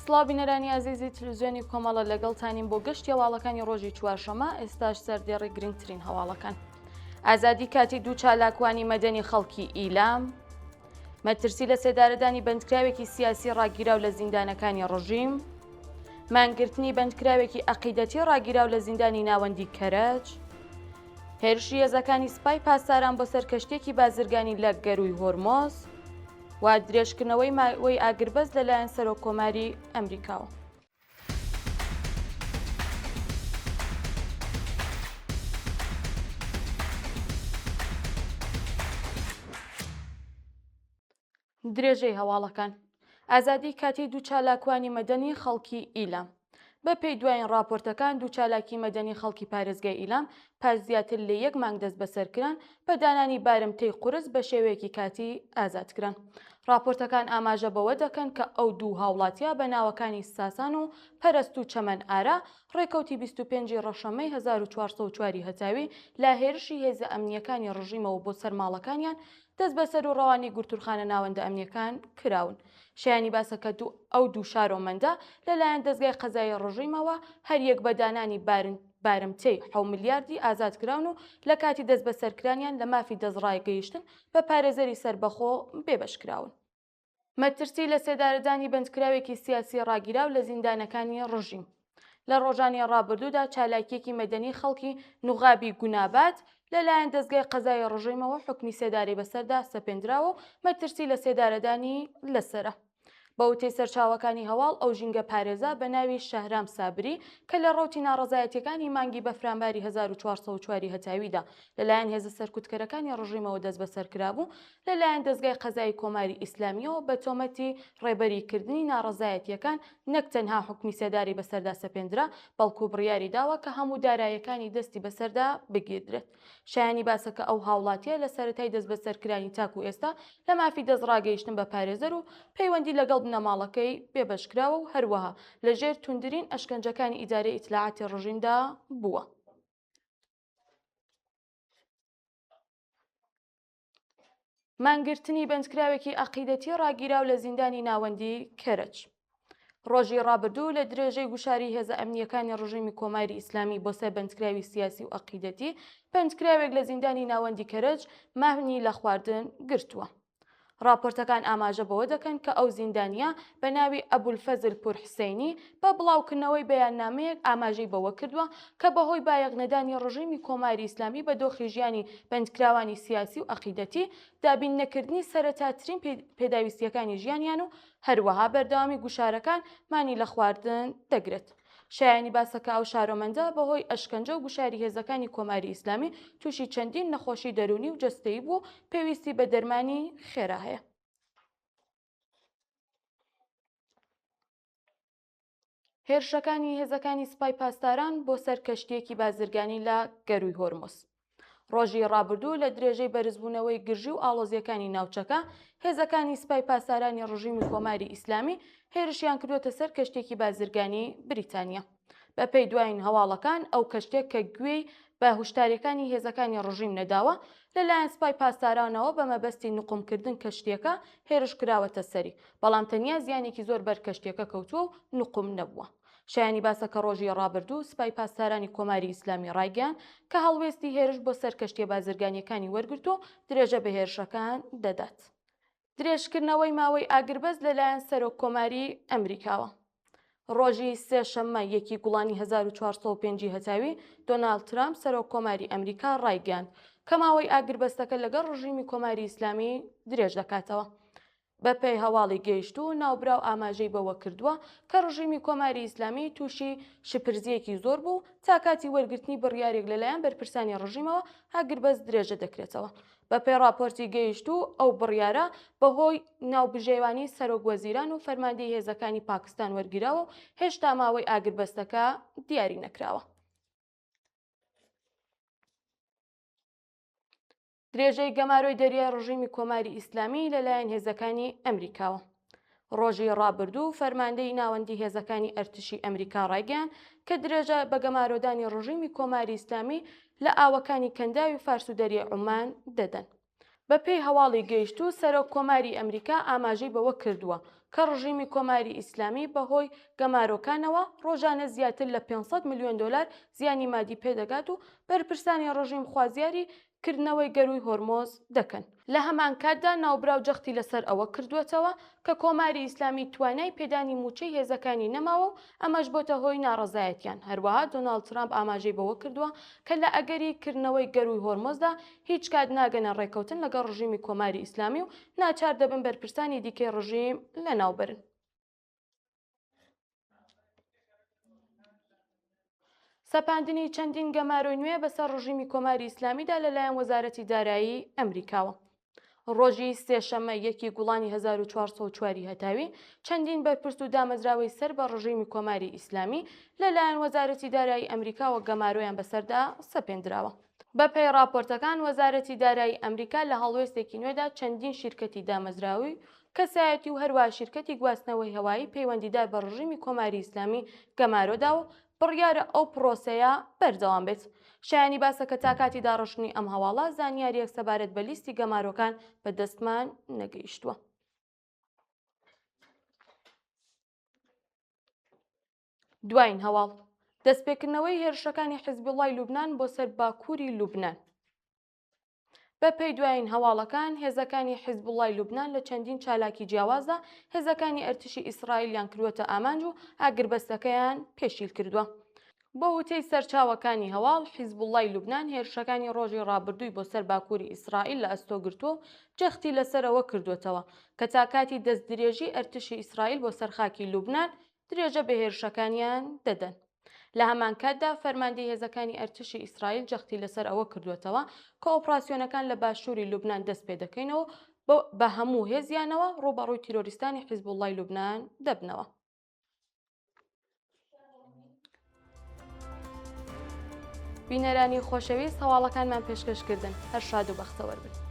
سڵاو بینەرانی ئازیزی تلویزیۆنی کۆمەڵە لەگەڵتانین بۆ گەشتی هەواڵەکانی ڕۆژی چوارشەمە ئێستاش سەردێڕی گرنگترین هەواڵەکان. ئازادی کاتی دوو چالاکوانی مەدەنی خەڵکی ئیلام، مەترسی لە سێدارەدانی بەندکراوێکی سیاسی ڕاگیراو لە زیندانەکانی ڕژیم، مانگرتنی بەندکراوێکی عەقیدەتی ڕاگیراو لە زیندانی ناوەندی کەرەج، هێرشی هێزەکانی سپای پاسداران بۆ سەر کەشتییەکی بازرگانی لە گەرووی هۆرمۆز و درێژکردنەوەی ماوەی ئاگربەست لەلایەن سەرۆک کۆماری ئەمریکاوە. درێژەی هەواڵەکان ئازادی کاتی دوو چالاکوانی مەدەنی خەڵکی ئیلام بە پێی دوایین ڕاپۆرتەکان دوو چالاکی مەدەنی خەڵکی پارێزگای ئیلام پاش زیاتر لە یەک مانگ دەستبەسەرکران بە دانانی بارمتەی قورس بە شێوەیەکی کاتی ئازاد کران. ڕاپۆرتەکان ئاماژە بەوە دەکەن کە ئەو دوو هاوڵاتیە بە ناوەکانی ساسان و پەرەستوو چەمەن ئارا ڕێکەوتی 25 ی ڕەشەممەی 1404 ی هەتاوی لە هێرشی هێزە ئەمنییەکانی ڕژیمەوە بۆ سەر ماڵەکانیان دەستبەسەر و ڕەوانەی گرتوورخانە ناوەندە ئەمنییەکان کراون. شایانی باسە کە دوو ئەو دوو شارۆمەندە لەلایەن دەزگای قەزایی ڕژیمەوە هەریەک بە دانانی بارمتەی حەو ملیاردی ئازاد کراون و لە کاتی دەستبەسەرکرانیان لە مافی دەستڕاگەیشتن بە پارێزەری سەربەخۆ بێبەش کراون. مەترسی لەسێدارەدانی بەندکراوێکی سیاسی ڕاگیراو لە زیندانەکانی ڕژیم. لە ڕۆژانی ڕابردوودا چالاکییەکی مەدەنی خەڵکی نوغابی گوناباد لەلایەن دەزگای قەزایی ڕژێمەوە حوکمی سێدارەی بەسەردا سەپێندراوە و مەترسی لەسێدارەدانی لەسەرە. بە وتەی سەرچاوەکانی هەواڵ ئەو ژینگە پارێزە بە ناوی شەهرام سابری کە لە ڕەوتی ناڕەزایەتییەکانی مانگی بەفرانباری 1404 ی هەتاویدا لەلایەن هێزە سەرکوتکەرەکانی ڕژیمەوە دەستبەسەر کرابوو لەلایەن دەزگای قەزایی کۆماری ئیسلامییەوە بە تۆمەتی ڕێبەری کردنی ناڕەزایەتییەکان نەک تەنها حوکمی سێدارەی بەسەردا سەپێندرا، بەڵکو بڕیاری داوە کە هەموو داراییەکانی دەستی بەسەردا بگیردرێت. شایانی باسە کە ئەو هاوڵاتییە لە سەرەتای دەستبەسەرکرانی تاکو ئێستا لە مافی دەستڕاگەیشتن بە پارێزەر و پەیوەندی لەگەڵ بنەماڵەکەی بێبەش کراوە و هەروەها لەژێر توندرین ئەشکەنجەکانی ئیدارەی ئیتلاعاتی ڕژیمدا بووە. مانگرتنی بەندکراوێکی عەقیدەتی ڕاگیراو لە زیندانی ناوەندی کەرەج. ڕۆژی ڕابردوو لە درێژەی گوشاری هێزە ئەمنییەکانی ڕژیمی کۆماری ئیسلامی بۆ سەر بەندکراوی سیاسی و عەقیدەتی، بەندکراوێک لە زیندانی ناوەندی کەرەج مانی لە خواردن گرتووە. ڕاپۆرتەکان ئاماژە بەوە دەکەن کە ئەو زیندانییە بە ناوی ئەبولفەزل پوورحسەینی بە بڵاوکردنەوەی بەیاننامەیەک ئاماژەی بەوە کردووە کە بەهۆی بایەخنەدانی ڕژیمی کۆماری ئیسلامی بە دۆخی ژیانی بەندکراوانی سیاسی و عەقیدەتی، دابین نەکردنی سەرەتاترین پێداویستییەکانی ژیانیان و هەروەها بەردەوامی گوشارەکان مانی لە خواردن دەگرێت. شایانی باسە کە ئەو شارۆمەندە بەهۆی ئەشکەنجە و گوشاری هێزەکانی کۆماری ئیسلامی تووشی چەندین نەخۆشی دەروونی و جەستەیی بووە و پێویستی بە دەرمانی خێرا هەیە. هێرشەکانی هێزەکانی سپای پاسداران بۆ سەر کەشتییەکی بازرگانی لە گەرووی هۆرمز. ڕۆژی ڕابردوو لە درێژەی بەرزبوونەوەی گرژی و ئاڵۆزییەکانی ناوچەکە، هێزەکانی سپای پاسدارانی ڕژیمی کۆماری ئیسلامی هێرشیان کردووەتە سەر کەشتییەکی بازرگانی بریتانیا. بەپێی دوایین هەواڵەکان ئەو کەشتییە کە گوێی بە هوشدارییەکانی هێزەکانی ڕژیم نەداوە، لەلایەن سپای پاسدارانەوە بە مەبەستی نوقمکردن کەشتییەکە هێرش کراوەتە سەری، بەڵام تەنیا زیانێکی زۆر بەر کەشتییەکە کەوتووە و نوقم نەبووە. شایانی باسە کە ڕۆژی ڕابردوو سپای پاسدارانی کۆماری ئیسلامی ڕایگەیاند کە هەڵوێستی هێرش بۆ سەر کەشتییە بازرگانییەکانی وەرگرتووە و درێژە بە هێرشەکان دەدات. درێژکردنەوەی ماوەی ئاگربەست لەلایەن سەرۆک کۆماری ئەمریکاوە. ڕۆژی سێشەممە یەکی گوڵانی 1405 ی هەتاوی، دۆناڵد ترامپ سەرۆک کۆماری ئەمریکا ڕایگەیاند کە ماوەی ئاگربەستەکە لەگەڵ ڕژیمی کۆماری ئیسلامی درێژ دەکاتەوە. بەپێی هەواڵی گەیشتوو، ناوبراو ئاماژەی بەوە کردووە کە ڕژیمی کۆماری ئیسلامی تووشی شپرزییەکی زۆر بوو و تا کاتی وەرگرتنی بڕیارێک لەلایەن بەرپرسانی ڕژیمەوە ئاگربەست درێژە دەکرێتەوە. بەپێی ڕاپۆرتی گەیشتوو، ئەو بڕیارە بەهۆی ناوبژێوانی سەرۆک وەزیران و فەرماندەی هێزەکانی پاکستان وەرگیراوە و هێشتا ماوەی ئاگربەستەکە دیاری نەکراوە. درێژەی گەمارۆی دەریای ڕژیمی کۆماری ئیسلامی لەلایەن هێزەکانی ئەمریکاوە. ڕۆژی ڕابردوو فەرماندەی ناوەندی هێزەکانی ئەرتشی ئەمریکا ڕایگەیاند کە درێژە بە گەمارۆدانی ڕژیمی کۆماری ئیسلامی لە ئاوەکانی کەنداوی فارس و دەریای عومان دەدەن. بەپێی هەواڵی گەیشتوو، سەرۆک کۆماری ئەمریکا ئاماژەی بەوە کردووە کە ڕژیمی کۆماری ئیسلامی بە هۆی گەمارۆکانەوە ڕۆژانە زیاتر لە 500 میلیۆن دۆلار زیانی مادی پێدەگات و بەرپرسانی ڕژیم خوازیاری کردنەوەی گەرووی هۆرمۆز دەکەن. لە هەمانکاتدا ناوبراو جەختی لەسەر ئەوە کردووەتەوە کە کۆماری ئیسلامی توانای پێدانی مووچەی هێزەکانی نەماوە و ئەمەش بۆتە هۆی ناڕەزایەتیان. هەروەها دۆناڵد ترامپ ئاماژەی بەوە کردووە کە لە ئەگەری کردنەوەی گەرووی هۆرمۆزدا هیچ کات ناگەنە ڕێککەوتن لەگەڵ ڕژیمی کۆماری ئیسلامی و ناچار دەبن بەرپرسانی دیکەی ڕژیم لەناوبەرن. سەپاندنی چەندین گەمارۆی نوێ بەسەر ڕژیمی کۆماری ئیسلامیدا لەلایەن وەزارەتی دارایی ئەمریکاوە. ڕۆژی سێشەممە یەکی گوڵانی 1404 هەتاوی چەندین بەرپرس و دامەزراوەی سەر بە ڕژیمی کۆماری ئیسلامی لەلایەن وەزارەتی دارایی ئەمریکاوە گەمارۆیان بەسەردا سەپێندراوە. بەپێی ڕاپۆرتەکان، وەزارەتی دارایی ئەمریکا لە هەڵوێستێکی نوێدا چەندین شیرکەتی دامەزراوی و کەسایەتی و هەروەها شیرکەتی گواستنەوەی هەوایی پەیوەندیدار بە ڕژیمی کۆماری ئیسلامی گەمارۆ دا و بڕیارە ئەو پڕۆسەیە بەردەوام بێت. شایانی باسە کە تا کاتی داڕشتنی ئەم هەواڵە زانیارییەک سەبارەت بە لیستی گەمارۆکان بە دەستمان نەگەیشتووە. دواین هەواڵ، دەستپێکردنەوەی هێرشەکانی حیزبوڵڵای لوبنان بۆ سەر باکووری لوبنان. بە پێی دوایین هەواڵەکان، هێزەکانی حیزبوڵڵای لوبنان لە چەندین چالاکی جیاوازدا هێزەکانی ئەرتشی ئیسرائیلیان کردووەتە ئامانج و ئاگربەستەکەیان پێشیل کردووە. بە وتەی سەرچاوەکانی هەواڵ، حیزبوڵڵای لوبنان هێرشەکانی ڕۆژی ڕابردووی بۆ سەر باکووری ئیسرائیل لە ئەستۆ گرتووە و جەختی لەسەر ئەوە کردووەتەوە کە تا کاتی دەستدرێژی ئەرتشی ئیسرائیل بۆ سەر خاکی لوبنان درێژە بە هێرشەکانیان دەدەن. لە هەمانکاتدا فەرماندەی هێزەکانی ئەرتشی ئیسرائیل جەختی لەسەر ئەوە کردووەتەوە کە ئۆپراسیۆنەکان لە باشووری لوبنان دەست پێدەکەینەوە و بە هەموو هێزیانەوە ڕووبەڕووی تیرۆریستانی حیزبوڵڵای لوبنان دەبنەوە. بینەرانی خۆشەویست هەواڵەکانمان پێشکەش کردن هەر شاد و بەختەوەر بن.